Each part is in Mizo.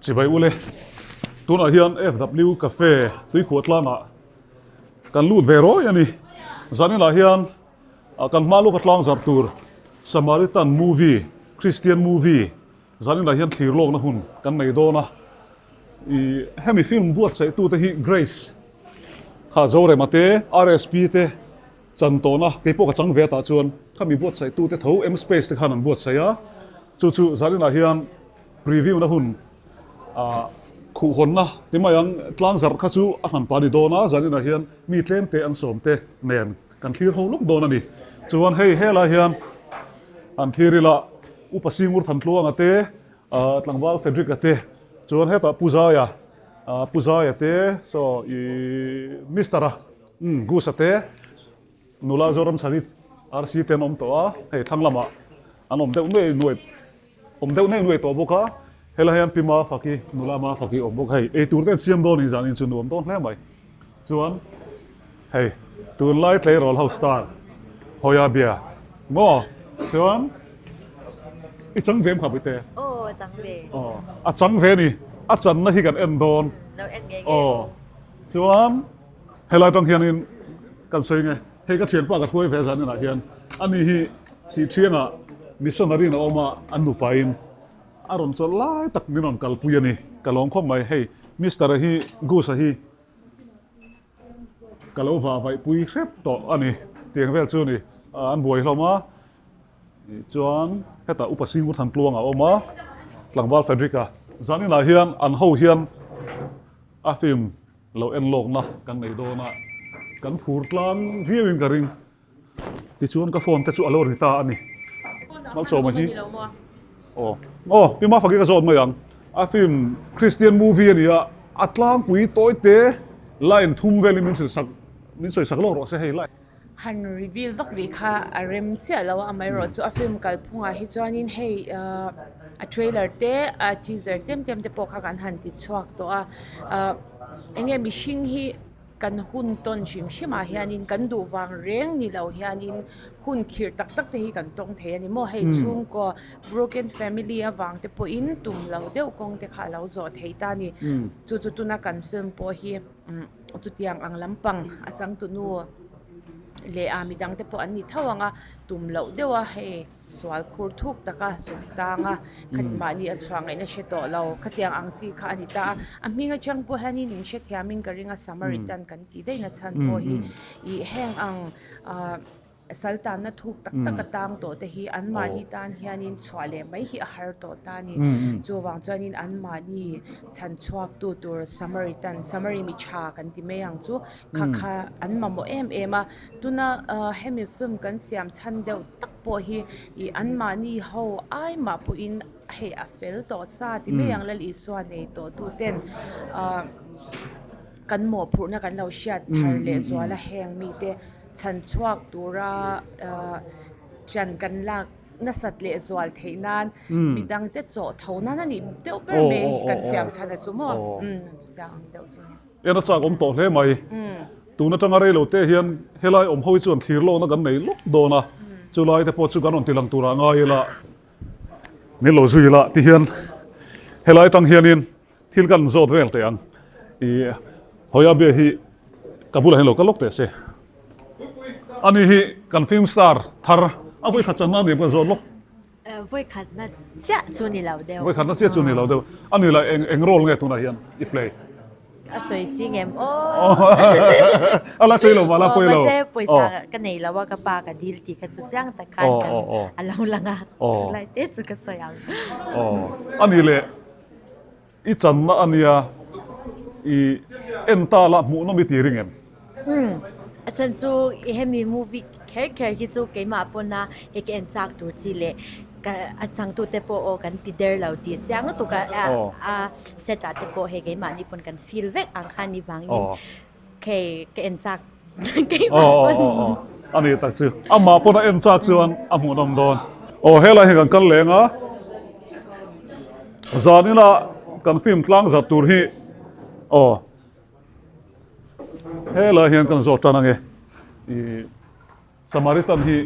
Chibai ule, tunah hian FW Cafe Tuikhuah tlangah kan lut ve rawi a ni. Zaninah hian kan hma lawka tlang zarh tur Samaritan movie, Christian movie zaninah hian thlir lawkna hun kan nei dawn a. Ih hemi film buatsaih tute hi Grace kha Zorema te, RSP te chan tawhna keipawh ka chang ve atah chuan khami buatsaih tute tho M-Space te khan an buatsaih a. Chu chu zaninah hian. Preview na hun ah khuh hawnna ti mai ang, tlang zarh kha chu a hman pah a ni dawn a, zaninah hian mi tlem te an sawm te nen kan thlir ho lawk dawn a ni. Chuan hei helai hian an thlir ila Upa Singur Thantluanga te, ah tlangval Frederick-a te, chuan hetah Pu Zaia, ah Pu Zaia te, saw ih Mister-a, umm Goose-a te, Nula Zoramchhani RC te an awm tawh a, hei thlang lamah an awm deuh nuai nuai awm deuh nuai nuai tawh bawk a, helai hian Pi Mafaki, Nula Mafaki awm bawk hei eitur te an siam dawn in zan in chu nuam dawn hle mai. Chuan hei tunlai tleirawl ho star Hawia bia maw chuan i chang ve em kha Puite? Aw a chang ve. Aw a chang ve a ni, a channa hi kan en dawn. Lo en ngei ngei. Aw chuan. Helai tang hianin kan sawi nge, hei ka thianpa ka hruai ve zan inah hian ani hi Sihthiangah missionary in a awm a, an nupain a rawn chawlh lai tak min rawn kalpui a ni, ka lawm khawp mai. Hei Mister-a hi Goose-a hi ka lo vah vaihpui hrep tawh a ni, tiang vel chu a ni, an buai hlawm a. Chuan hetah Upa Singur Thantluanga a awm a, tlangval Frederick-a zan inah hian an ho hian a film Lo en lawkna kan nei dawn a, kan phur tlang viau in ka ring. Tichuan ka phone te chu a lo ri ta a ni. Malsawma hi aw aw Pi Mafaki ka zawt mai ang. A film Christian movie a ni a, a tlangpui tawi te line thum velin min hrilh sak min sawi sak lawk rawh se hei line. Han reveal vak rih kha a rem chiah lo a, amaherawh chu a film kalphungah hi chuanin hei ahh a trailer te a teaser tlem tlem te pawh kha kan han ti chhuak tawh a ahh eng nge mihring hi kan hun tawn hrim hrim ah hianin kan duh vang reng ni lo hianin hun khirh tak tak te hi kan tawng thei a ni maw hei chhungkaw broken family avang te pawhin tum lo deuh kawng te kha a lo zawh thei ta a ni chu chu tuna kan film pawh hi. Chutiang ang lampang a changtunu leh a midang te pawh an ni tho ang a, tum loh deuh a hei sual khur thuk taka suk tang a khat mahni a chhuah ngaihna hre tawh lo khatiang ang chi kha a ni ta a, a hming atang pawh hianin in hrethiamin ka ring a Samaritan kan tih daih na chhan pawh hi ih heng ang ah. Sal tanna thuk tak tak a tang tawh te hi anmahni tan hianin chhuah leh mai hi a har tawh ta a ni. Chuvang chuanin anmahni chhan chhuak tu tur Samaritan, Samari mi tha kan ti mai ang chu kha kha an mamawh em em a. Tuna hemi film kan siam chhan deuh tak pawh hi ih anmahni ho ai mah pawhin hei a fel tawh sa ti mai ang Lal Isua nei tawh tu ten ah kan mawhphurhna kan lo hriat thar leh zual a heng mite. Chhan chhuak tura ṭan kan lak nasat leh zual theih nan midangte chawh tho nan a nih deuh ber mai kan siam chhan a chu maw? Chutiang ang deuh chu ni. En a chak awm tawh hle mai. Tun atanga rei lo te hian helai awm ho hi chuan thlir lawkna kan nei lawk dawn a, chulai te pawh chu kan rawn tilang turah ngai ila, min lo zui ila ti hian helai atang hianin Thil kan zawt vel teh ang. I Hoya Bia hi ka bulah hian lo kal lawk teh se. Ani hi kan film star thar a vawi khat channa nia ka zawt lawk. Vawi khatna chiah chu ni lo deuh. Vawi khatna chiah chu ni lo deuh. Ani la eng eng role nge tunah hian i play? A sawi ching em aw. A la sawi lo mah la pawi lo. Mahse pawisa ka nei lo a ka pa ka dil tih kha chu chiang tak khan kan a lo lang a. Chulai te chu ka sawi ang. Ani leh I channa a nia, i en ta la hmuhnawm i ti ring em? Umm, a chhan chu i hemi movie kher kher hi chu keimah pawna hei ka en chak tur chi leh ka a changtute pawh aw kan ti der lo tih chiang lutuk a, a set ah te pawh hei keimahni pawn kan feel vek ang kha ni vangin Kei ka en chak keimah pawn. A ni tak chu. Amah pawn a en chak chuan a hmuhnawm dawn. Aw helai hi kan kal leng a. Zanina kan film tlang zat tur hi aw helai hian kan zawt tan ange. I Samaritan hi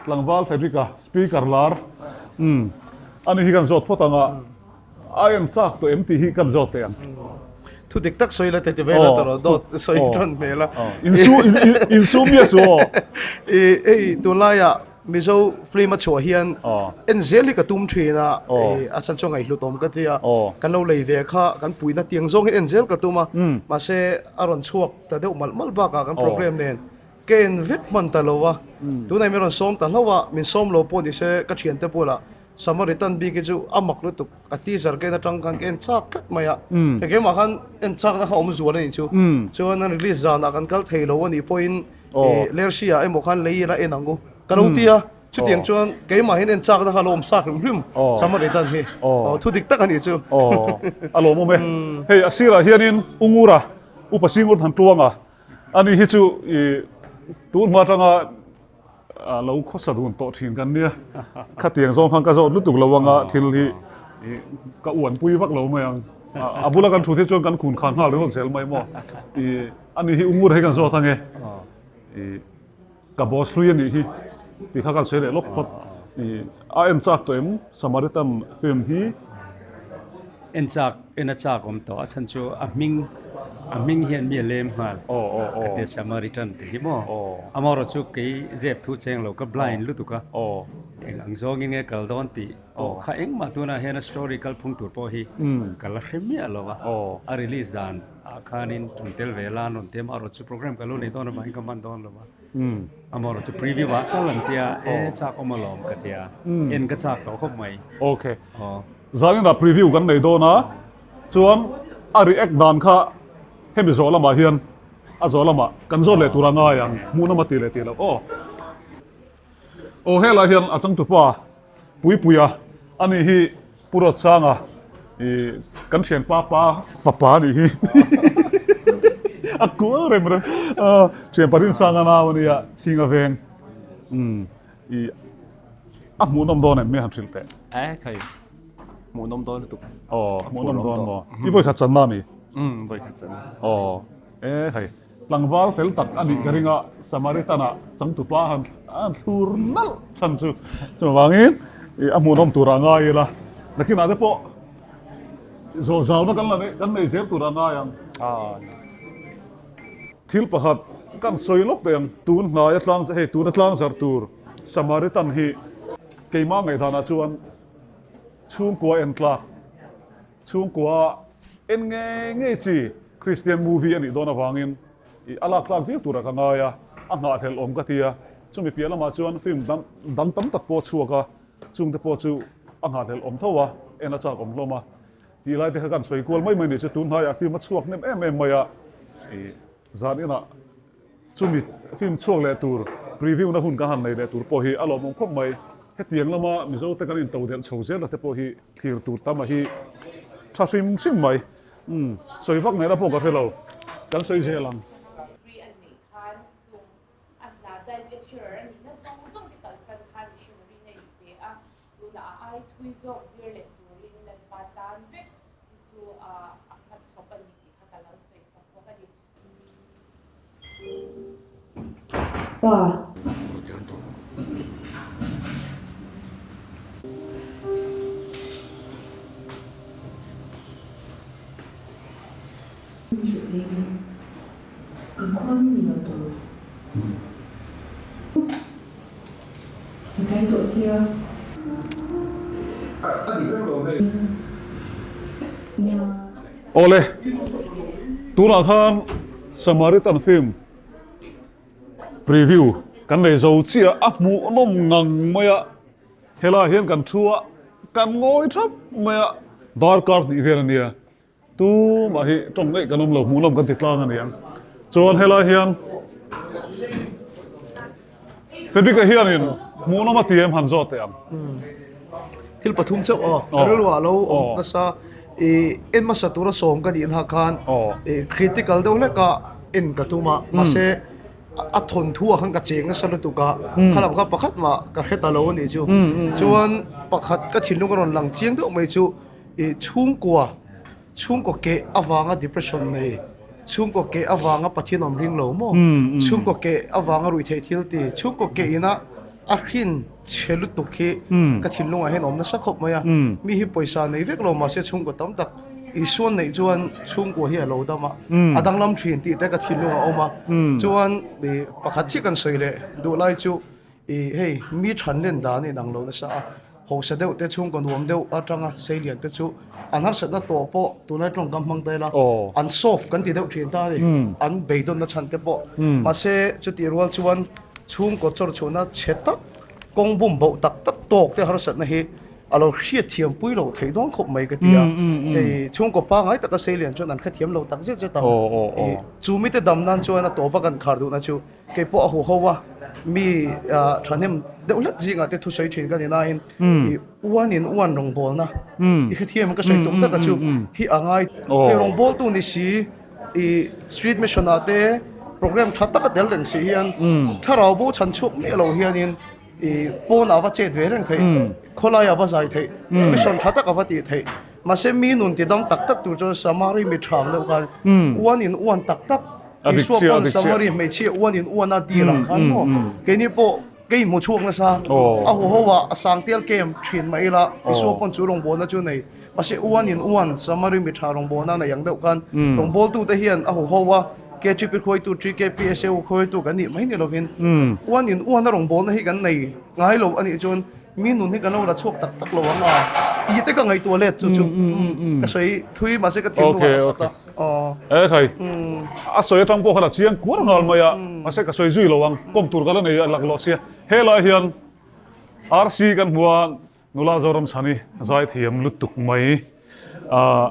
Tlangval Frederick-a speaker lar umm ani hi kan zawt phawt ang a. A en chak tawh em tih hi kan zawt teh ang. Thu dik tak sawi la te ti vel a tawrh dawt sawi tan hmel a. Insu insu mi a su aw. I hei tunlaiah Mizo film a chhuah hian en zel hi ka tum thin a, a chhan chu ngaihhlut awm ka ti a, kan lo lei ve kha kan puihna tiang zawng hi en zel ka tum a, mahse a rawn chhuak ta deuh malh malh bakah kan program nen ka en vek hman ta lo a, tunah min rawn sawm ta hlauh a, min sawm lo pawh ni se ka thiante bulah Samaritan bik hi chu a mak lutuk, a teaser ka en atang khan ka en chak tlat mai a, hei keimah khan en chakna kha awm zual a nih chu, chuan an release zanah kan kal thei lo a nih pawhin Lersia emaw khan lei ila en ang u ka lo ti a, chutiang chuan keimah hian en chakna kha a lo awm sak hrim hrim Samaritan hi, thu dik tak a nih chu. A lawmawm e, hei a sirah hianin U Ngura, Upa Singur Thantuanga ani hi chu i tun hma atanga A lo khawsa dun tawh thin kan nia. Khatiang zawng khan ka zawt lutuk lo anga thil hi ka uanpui vak lo mai ang. A bula kan thut hi chuan kan khun khan nghal ringawt zel mai maw. I ani hi Ungur hi kan zawt ange. I ka boss hlui anih hi tih kha kan sawi leh lawk phawt. I a en chak tawh em Samaritan film hi. En chak en a chak awm tawh a chhan chu a hming a hming hian mi a lem nghal ka ti Samaritan tih hi maw amaherawh chu kei zep thu cheng lo ka blind lutuk a eng ang zawngin nge kal dawn tih pawh kha engmah tunah hian a story kalphung tur pawh hi ka la hre miah lo a a release dan ah khanin rawn tel ve la an rawn ti a amaherawh chu program ka lo nei dawn avangin ka man dawn lo a amaherawh chu preview ah tal an tia e chak awm alawm ka tia en ka chak tawh khawp mai. Okay. Zaninah preview kan nei dawn a, chuan a react dan kha hemi zawh lamah hian a zawh lamah kan zawt leh tur a ngai ang, hmuhnawm a ti leh tih loh aw. Aw helai hian a changtupa Puipuia a nih hi Pu Rawtsanga ih kan thianpa pa fapa a nih hi a kual rem rem a thianpa Rinsanga nau a nia Chhinga veng umm ih A hmuhnawm dawn em mi han hrilh teh? E khai, hmuhnawm dawn lutuk. Aw, hmuhnawm dawn maw? I vawi khat channa mi? Umm, vawi khat channa. Aw, e khai, tlangval fel tak a nih ka ring a, Samaritan-ah changtupa han han thlur nalh chhan chu. Chuvangin a hmuhnawm turah ngai ila, nakinah te pawh zawh zauna kan la neih kan nei zel turah ngai ang. Aw, yes. Thil pakhat kan sawi lawk teh ang, tun hnaia tlang hei tuna tlang zarh tur Samaritan hi keimah ngaihdanah chuan chhungkua en tlak, chhungkua en ngei ngei chi Kristian movie a nih dawn avangin a lak tlak viau turah ka ngai a, a nghahhlelh awm ka ti a, chumi piah lamah chuan film dang dang tam tak pawh a chhuak a, chungte pawh chu a nghahhlelh awm tho a, en a chak awm hlawm a. Tih lai te kha kan sawi kual mai mai ni chu tun hnaiah film a chhuak hnem em em mai a, ih zan inah chumi film chhuak leh tur preview na hun kan han nei leh tur pawh hi a lawmawm khawp mai. Hetiang lama Mizo te kan into delh chho zel na te pawh hi thlir tur tam a hi tha hrim hrim mai. Umm sawi vak ngaihna pawh ka hre lo, kan sawi zel ang. Degree an neih khan chung a hna diet lecturer a nihna zawng zawng te kalsan khan missionary na inpe a, Tunah a ai thui zawk zir leh turin Lalpa tan vek chu chu a hmachhawp a ni tih kha ka lo sawi sak bawk a ni. Pa. Hrilh Kan khua mi ni lo tur. A tlai tawh sia. Nia. Awle, tunah khan Samaritan film preview kan nei zo chiah a hmuhnawm ngang mai a, helaiah hian kan thu a, kan ngawi thap mai a, darkar hnih vel a nia. Tumah hi tawng ngeih kan awm lo, hmuhnawm kan ti tlang a ni ang. Chuan helai hian Frederick-a hianin hmuhnawm a ti em han zawt teh ang. Thil pathum chauh aw, ka rilru ah lo awm nasa i en hmasa tura sawm ka nih na khan i critical deuh hlek a en ka tum a, mahse a thawnthu ah khan ka cheng nasa lutuk a, khalam kha pakhat mah ka hre ta lo a nih chu. Chuan pakhat ka thinlung a rawn lang chiang deuh mai chu. Ih chhungkua, chhungkaw keh avanga depression nei, chhungkaw keh avanga Pathian awm ring lo maw, chhungkaw keh avanga ruihtheih thil ti, chhungkaw keh ina A hrin chhe lutuk hi ka thinlungah hian awm nasa khawp mai a, mi hi pawisa nei vek lo mahse chhungkaw tam tak Isuan neih chuan chhungkua hi a lo dam a, a danglam thin tih te ka thinlungah a awm a, chuan pakhat chiah kan sawi leh duh lai chu ih hei mi than len dan a inang lo nasa a, hausa deuh te chhungkaw nuam deuh atanga seilian te chu an harsatna tawh pawh tunlai tawngkam hmang ta ila an soft kan ti deuh thin ta a ni, an beidawnna chhan te pawh mahse chutih rual chuan Chhungkaw chawrchhuahna chhe tak, kawng bum boh tak tak tawk te harsatna hi a lo hriatthiam pui lo thei dawn khawp mai ka ti a. Hei chhungkaw pangngai taka seilian chuan an hrethiam lo tak zet zet ang. Chu mite dam nan chuan a tawpa kan khar duhna chu kei pawh a huho a, mi thahnem deuh hlek zingah te thusawi thin ka ni nain i uanin uan rawngbawlna i hrethiam ka sawi tum taka chu hi a ngai. Hei rawngbawltu ni si. I street mission ah te program tha taka tel reng si hian thlarau bo chhan chhuak miah lo hianin i pawn ah va chet ve reng theih khawlai ah va zai theih mission tha tak a va tih theih mahse mi nun ti dam tak tak tur chuan Samari mi thang deuh khan uan in uan tak tak Isua pawn Samari hmeichhia uan in uan a dil ang khan maw keini pawh Kei hmu chhuak nasa, a huho ah a sang tial kem thin mai ila, Isua pawn chu rawngbawlna chu nei. Mahse uan in uan, Samari mi tha rawngbawlna nei ang deuh khan rawngbawltu te hian a huho a, KTP khuaitu, TKP, SAU khuaitu kan nih mai ni lovin uan in uan a rawngbawlna hi kan nei ngai lo a nih chuan mi nun hi kan lo la chhuak tak tak lo ang a tih te ka ngaihtuah let chu chu ka sawi thui mahse ka thinlung ah ka khat a. E khai, a sawi atang pawh khan a chiang kuar nghal mai a, mahse ka sawi zui lo ang, kawm tur ka la nei a laklawh sia. Helai hian RC kan hmu a, nula Zoramchhani zaithiam lutuk mai, ah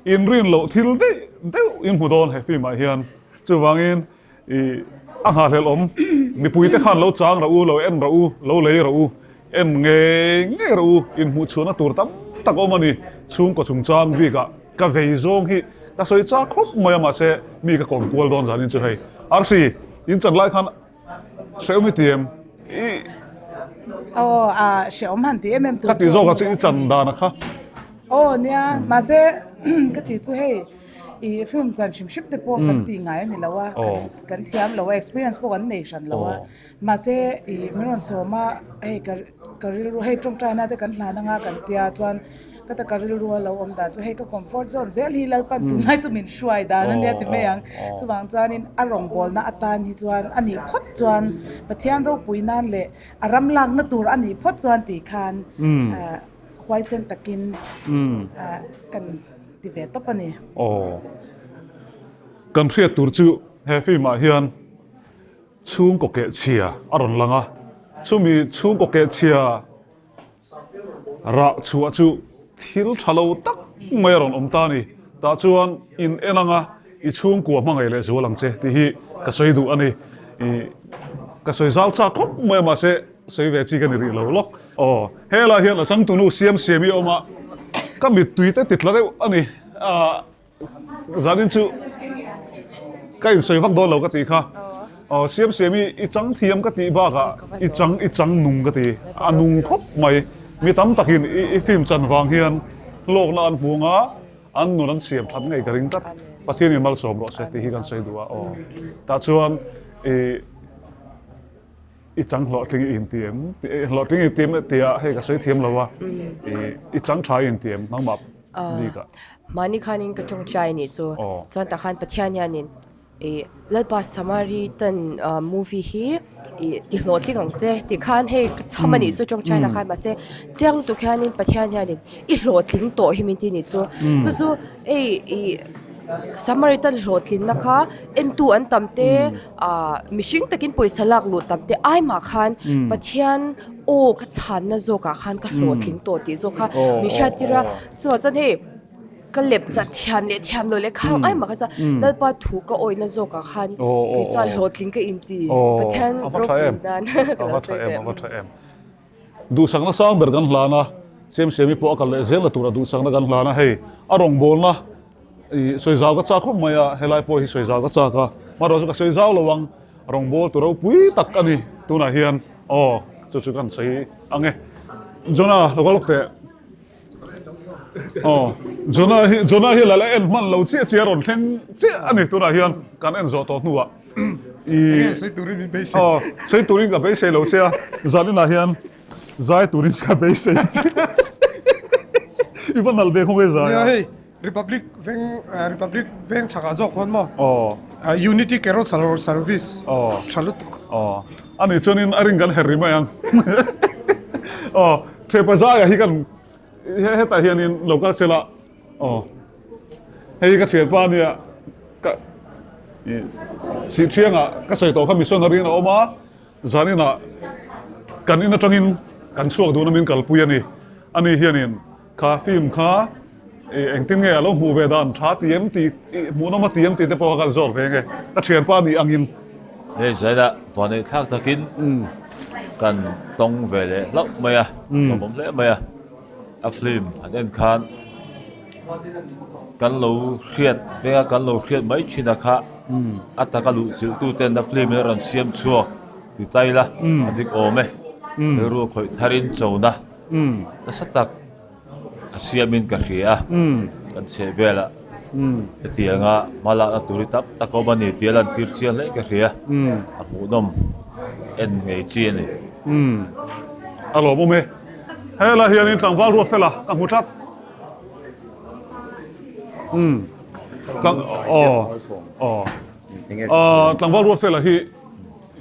inrin loh thil daih deuh in hmu dawn he film ah hian, chuvangin I a nghahhlelh awm. Mipui te khan lo chang rawh u, lo en rawh u, lo lei rawh u, en ngei ngei rawh u, inhmuhchhuahna tur tam tak awm a ni. Chhungkaw chungchang bikah ka vei zawng hi ka sawi chak khawp mai a, mahse mi ka kawm kual dawn zanin chu hei. Arsi, in chan lai khan hrehawm i ti em? I. Aw, a hrehawm han ti em em tur chu. Ka ti zawk a chu i chan dan a kha. Aw nia, mahse ka ti chu hei. I film chan hrim hrim te pawh kan tih ngai a ni lo a, kan thiam lo a, experience pawh kan nei hran lo a, mahse i min rawn sawm a, hei ka ka rilru hei tawngtaina te kan hlan anga kan tia chuan ka taka rilru a lo awm dan chu hei ka comfort zone zel hi Lalpan tunlai chu min hruai dan a nia ti mai ang, chuvang chuanin a rawngbawlna atan hi chuan a nih phawt chuan Pathian ropui nan leh a ram lakna tur a nih phawt chuan tih khan huaisen takin kan. Ti ve tawp a ni. Aw. Kan hriat tur chu he film ah hian chhungkaw keh chhia a rawn lang a, chumi chhungkaw keh chhia rah chhuah chu thil tha lo tak mai a rawn awm ta a ni. Tah chuan in en anga i chhungkua hmangaih leh zual ang che tih hi ka sawi duh a ni. Ih ka sawi zau chak khawp mai a mahse sawi ve chi ka ni rih lo lawk. Aw, helai hian a changtunu siam siam i awm a, ka mittui te ti tla deuh a ni. Aah, zanin chu ka insawi vak dawn lo ka tih kha. Aw, siam siam i i chang thiam ka tih bakah i chang i chang nung ka ti, a nung khawp mai. Mi tam takin i i film chan vang hian hlawkna an hmu ang a, an nun an siam that ngei ka ring tlat. Pathianin malsawm rawh se tih hi kan sawi duh a, aw. Tah chuan i. I chang hlawhtling i inti em? Hlawhtling i inti em tia hei ka sawi thiam lo a, i chang tha i inti em nangmah bikah? Mahni khanin ka tawngtai anih chu. Chuan tah khan Pathian hianin i Lalpa Samaritan movie hi i ti hlawhtling ang che tih khan hei ka chham anih chu tawngtaina khan mahse chiang lutuk hianin Pathian hianin i hlawhtling tawh hi min ti anih chu. Chu chu hei i Samaritan hlawhtlinna kha entu an tam te Ahh mihring takin pawisa lak luh tam te ai mah khan Pathian aw ka chhanna zawkah khan ka hlawhtling tawh tih zawk kha min hriat tir a, chuvang chuan hei ka lep chat thiam leh thiam loh leh khang ai mah kha chuan Lalpa thu ka awihna zawkah khan kei chuan hlawhtling ka inti Pathian ropui nan ka lo sawi ve. Duhsakna sang ber kan hlan a, Siamsiami pawh a kal leh zel na tura duhsakna kan hlan a, hei a rawngbawlna ih sawi zau ka chak khawp mai a, helai pawh hi sawi zau ka chak a, hmanraw chu ka sawi zau lo ang, rawngbawltu ropui tak a ni tunah hian aw chu chu kan sawi ang e. Jonah lo kal lawk teh. Aw Jonah hi Jonah hi la la en hman lo chiah chiah a rawn thleng chiah a ni tunah hian kan en zawh tawh hnuah. I sawi turin min beisei. Aw, sawi turin ka beisei lo che a, zaninah hian zai turin ka beisei che. I va nalh ve khawng e zai a. Nia hei Republic veng Republic veng chhakah zawk khawn maw? Aw. Unity Carousel Service. Aw. Tha lutuk. Aw. Ani chuanin a ring kan her ri mai ang. Aw, Thepa zaia hi kan hetah hianin lo kal sela. Aw. Hei hi ka thianpa ania ka Sihthiangah ka sawi tawh kha missionary in a awm a, zaninah kan in atangin kan chhuak dun a min kalpui a ni. Ani hianin kha film kha engtin nge a lo hmuh ve dan tha ti em tih hmuhnawm a ti em tih te pawh kha kan zawk ve nge ka thianpa nih angin. Hei zainah vanei thlak takin kan tawng ve leh hlauh mai a, lawmawm hle mai a. A film an en khan kan lo hriat vek a, kan lo hriat mai thin a kha a taka luh chilh tu ten a film in a rawn siam chhuak ti ta ila a dik awm e. Rilru khawih thar in chona nasa tak a siam in ka hria a, kan chheh vel ah hetianga hma lakna tur hi tam tak a awm a ni tih a lantir chiang hle ka hria, a hmuhnawm en ngei chi a ni. A lawmawm e. Helai hianin tlangval ruat fela ka hmu tlat. Umm tlang aw aw aw tlangval ruat fela hi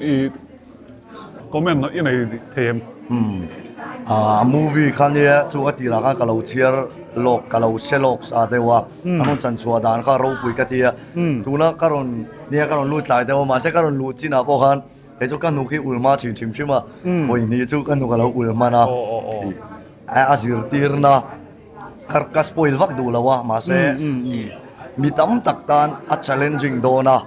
i comment i nei thei em? Umm a movie kha nia chu ka tirah khan ka lo chhiar lawk ka lo hre lawk sa deuh a a rawn chan chhuah dan kha ropui ka ti a tuna ka rawn nia ka rawn lut tlai deuh a mahse ka rawn luh chinah pawh khan Kei chu ka hnuk hi ul hma thin hrim hrim a, vawi hnih chu ka hnuk a lo ul hman a, a zirtirna ka ka spoil vak duh lo a, mahse mi tam tak tan a challenging dawn a,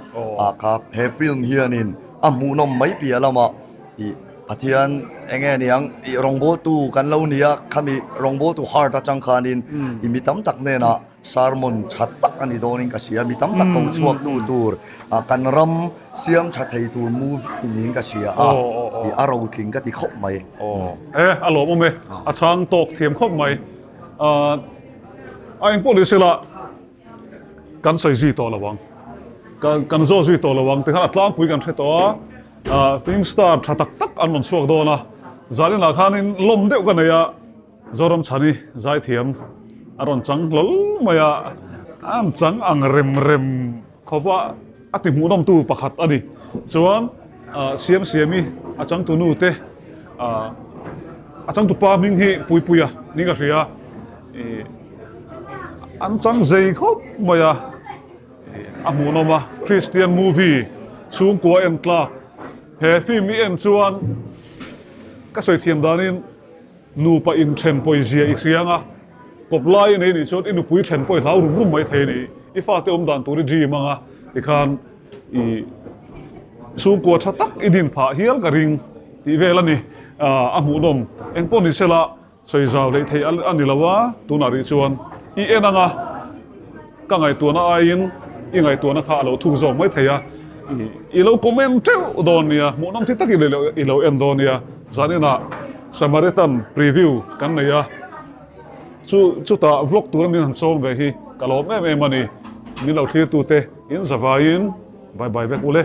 kha he film hianin a hmuhnawm mai piah lamah ih Pathian eng nge niang ih rawngbawltu kan lo ni a, khami rawngbawltu heart atang khanin ih mi tam tak hnenah Sermon tha tak a ni dawnin ka hria, mi tam tak ko chhuak tu tur kan ram siam tha thei tur movie niin ka hria a, tih a rotling ka ti khawp mai. E, a lawmawm e, a chhang tawk thiam khawp mai. A engpawh ni sela kan sawi zui tawh lo ang, kan zawh zui tawh lo ang tikhan a tlangpui kan hre tawh a, film star tha tak tak an rawn chhuak dawn a, zaninah khanin lawm deuh ka nei a, Zoram Chhani zaithiam a rawn chang hlawl mai a, an chang ang rem rem khawp a, a ti hmuhnawmtu pakhat a ni. Chuan Siam Siami a changtu nu te, a changtu pa hming hi Puipuia niin ka hria, an chang zei khawp mai a, a hmuhnawm a, Christian movie chhungkua en tlak he film i en chuan ka sawi thiam danin, Nupa inthen pawizia i hriang a, kawp lai i nei nih chuan i nupui then pawh i hlau rum rum mai thei a ni. I fate awm dan tur i dream ang a, tikhan i chhungkua tha tak i din phah hial ka ring tih vel a ni. A hmuhnawm eng pawh ni sela sawi zau hleih theih a ni lo a, tunah rih chuan i en ang a, ka ngaihtuahna aiin i ngaihtuahna kha a lo thuk zawk mai thei a, i lo comment teuh dawn nia, hmuhnawm thi takin i lo en dawn nia. Zaninah Samaritan preview kan nei a, chu chutah vlog tura min han sawm ve hi ka lawm em em a ni. Min lo thlirtute in zavaiin bye bye vek ule.